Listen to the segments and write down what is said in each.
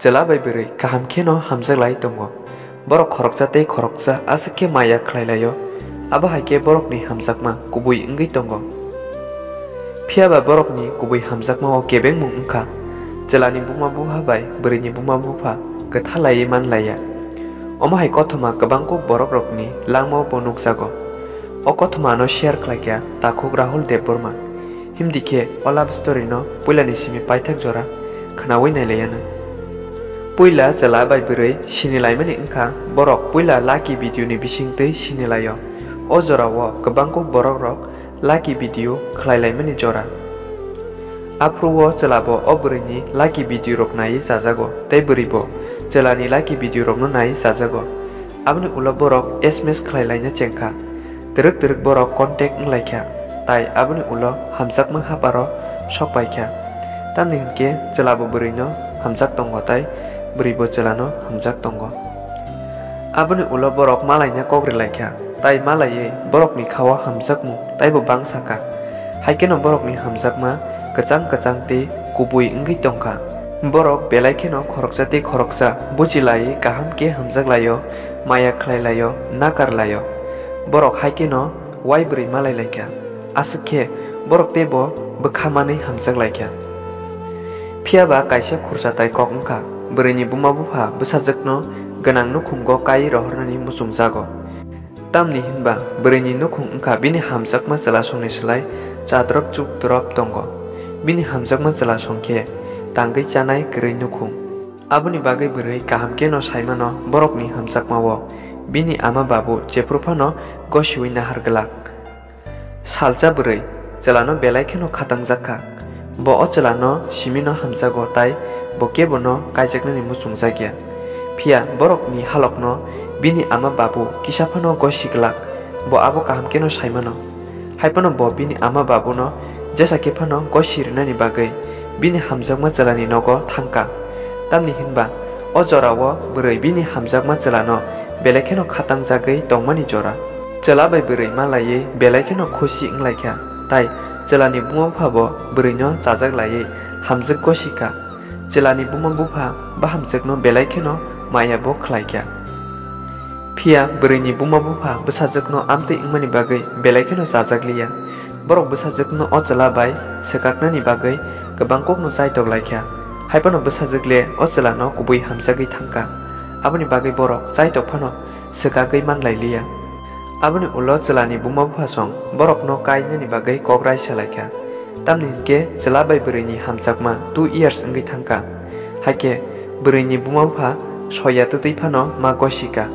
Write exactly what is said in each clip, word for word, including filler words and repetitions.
Chwla bai bwrwi kaham kheno hamjak lai tongo. Borok khoroksa tei khoroksa aswk khe maya khlai lai-o, abo hai khe borokni hamjakma kubui wngwi tongo. Phiya ba borokni kubui hamjakma-o kebengmung wng kha chwlani buma bupha bai bwrwini buma bupha kwtha laiwi man lai ya. Omo hai kothoma kwbang kuk borokrokni langmao bo nukjago. O kothoma ano share khlai kha takhuk Rahul Debbarma. Himdi khe o love story no puilani simi paithak jora khwnaui nai lai anw. Puila chwla bai bwrwi sini laimani wngkha borok puila lucky video ni bisingtwi sini lai-o. O jorao kwbang kuk borokrok lucky video khlai laimani jora. Aphuru o chwla bo o bwrwini lucky video rok naiwi chajago tei bwrwi bo chwlani lucky video rokno naiwi chajago. Aboni ulo borok S M S khlai laina chengkha. Twrwk twrwk borok contact wng lai kha, tai aboni ulo hamjakma haparo sok pai kha. Tamni hwn khe chwla bo bwrwino hamjak tongo tai bwrwi bo chwlano hamjak tongo. Aboni ulo borok malaina kok rwlai kha, tai malaiwi borokni kha-o hamjakmung taibo bangsa kha. Hai kheno borokni hamjakma kwchang kwchang tei kubui wngwi tong kha. Borok belai kheno khoroksa tei khoroksa buji laiwi kaham khe hamjak lai-o, maya khlai lai-o, nakar lai-o. Borok hai kheno uaibwrwi malai lai kha. Aswk khe borok teibo bwkha manwi hamjak lai kha. Phiya ba kaisa khursa tai kok wng kha, bwrwini buma bupha bwsajwkno gwnang nukhungo kai rohornani muchungjago. Tamni hwn ba bwrwini nukhung wng kha bini hamjakma chwlasongni slai chadrop chukdrop tongo. Bini hamjakma chwlasong khe tangwi chanai kwrwi nukhung. Aboni bagwi bwrwi kaham kheno sai mano borokni hamjakma-o bini ama babu jephru phano gosiui nahar glak. Salsa bwrwi chwlano belai kheno khatangjak kha. Bo o chwlano simino hamjago tai bo kebono kaijaknani muchungjak ya. Phiya borokni halokno bini ama babu kisa phano gosi glak, bo abo kaham kheno sai mano. Hai phano bo bini ama babuno jesa khe phano gosi rwnani bagwi bini hamjakma chwlani nogo thang kha. Tamni hwn ba o jorao bwrwi bini hamjakma chwlano belai kheno khatangjagwi tongmani jora. Chwla bai bwrwi malaiwi belai kheno khusi wng lai kha, tai chwlani buma bupha bo bwrwino chajak laiwi hamjwk gosi kha. Chwlani buma bupha bahamjwkno belai kheno maya bo khlai kha. Phiya bwrwini buma bupha bwsajwkno amtwi wngmani bagwi belai kheno chajak li ya. Borok bwsajwkno o chwla bai swkaknani bagwi kwbang kokno chaitok lai kha. Hai phano bwsajwk le o chwlano kubui hamjagwi thang kha. Aboni bagwi borok chaitok phano swkagwi man lai li ya. Aboni ulo chwlani buma buphasong borokno kainani bagwi kok raisa lai kha. Tamni hwn khe chwla bai bwrwini hamjakma two years wngwi thang kha. Hai khe bwrwini buma bupha soya twtwi phano ma gosi kha.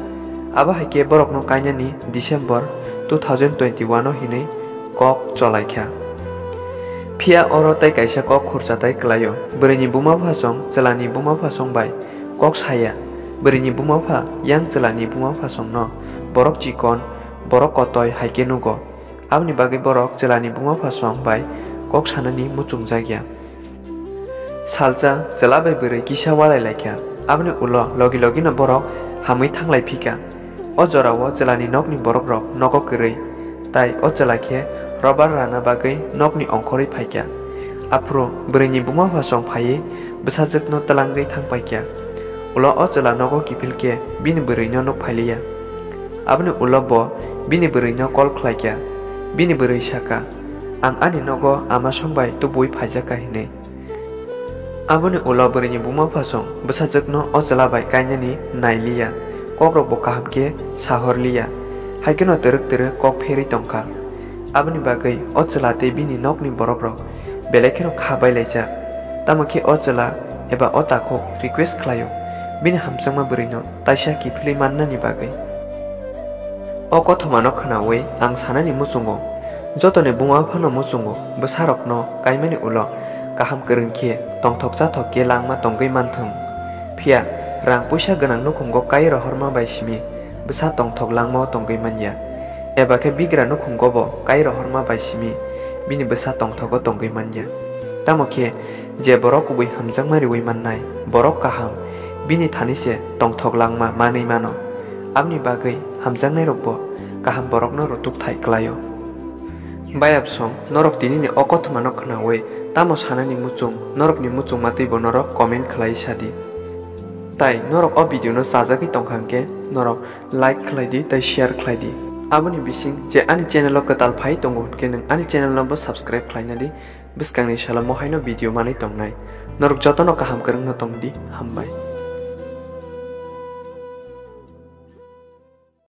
Abo hai khe borokno kainani December two thousand twenty-one o hinwi kok cholai kha. Phiya oro tei kaisa kok khurcha tai kwlai-o. Bwrwini buma buphasong chwlani buma buphasong bai kok saya. Bwrwini buma bupha yang chwlani buma buphasongno borok chikon, borok kotoi hai khe nugo. Aboni bagwi borok chwlani buma buphasong bai kok sanani muchungjak ya. Salsa chwla bai bwrwi kisa walai lai kha. Aboni ulo logi logino borok hamwi thang lai phi kha. O jorao chwlani nokni borokrok nogo kwrwi, tai o chwla khe robar rana bagwi nokni ongkhorwi phai kha. Aphuru bwrwini buma buphasong phaiwi bwsajwkno twlangwi thang pai kha. Ulo o chwla nogo kiphil khe bini bwrwino nuk phai li ya. Aboni ulo bo bini bwrwino call khlai kha. Bini bwrwi sa kha, "Ang ani nogo ama song bai tubui phaijak kha," hinwi. Aboni ulo bwrwini buma buphasong bwsajwkno o chwla bai kainani nai li ya, kokrok bo kaham khe sahor li ya, hai kheno twrwk twrwk kok pherwi tong kha. Aboni bagwi o chwla tei bini nokni borokrok belai kheno kha bai laijak. Tamo khe o chwla eba o takhuk request khlai-o bini hamjakma bwrwino taisa kiphilwi mannani bagwi. O kothomano khwnaui ang sanani muchungo, jotoni buma phano muchungo, bwsarokno kaimani ulo kaham kwrwng khe tongthok chathok khe langma tongwi manthwng. Phiya rang puisa gwnang nukhungo kai rohorma bai simi bwsa tongthok langmao tongwi manya, eba khe bigra nukhungo bo kai rohorma bai simi bini bwsa tongthogo tongwi manya. Tamo khe je borok kubui hamjakma riui mannai, borok kaham bini thani se tongthok langma manwi mano. Aboni bagwi hamjaknairokbo kaham borokno rutuk thai kwlai-o. Bayapsong, norok tinini o kothomano khwnaui tamo sanani muchung, norokni muchungma twibo norok comment khlai sa di. Tai norok o video no chajagwi tongkha hwnkhe norok like khlai di tai share khlai di. Aboni bising je ani channel o kwtal phai tongo hwnkhe nwng ani channel no bo subscribe khlaina di, bwskangni salamo haino video manwi tongnai. Norok jotono kaham kwrwngno tong di, hambai.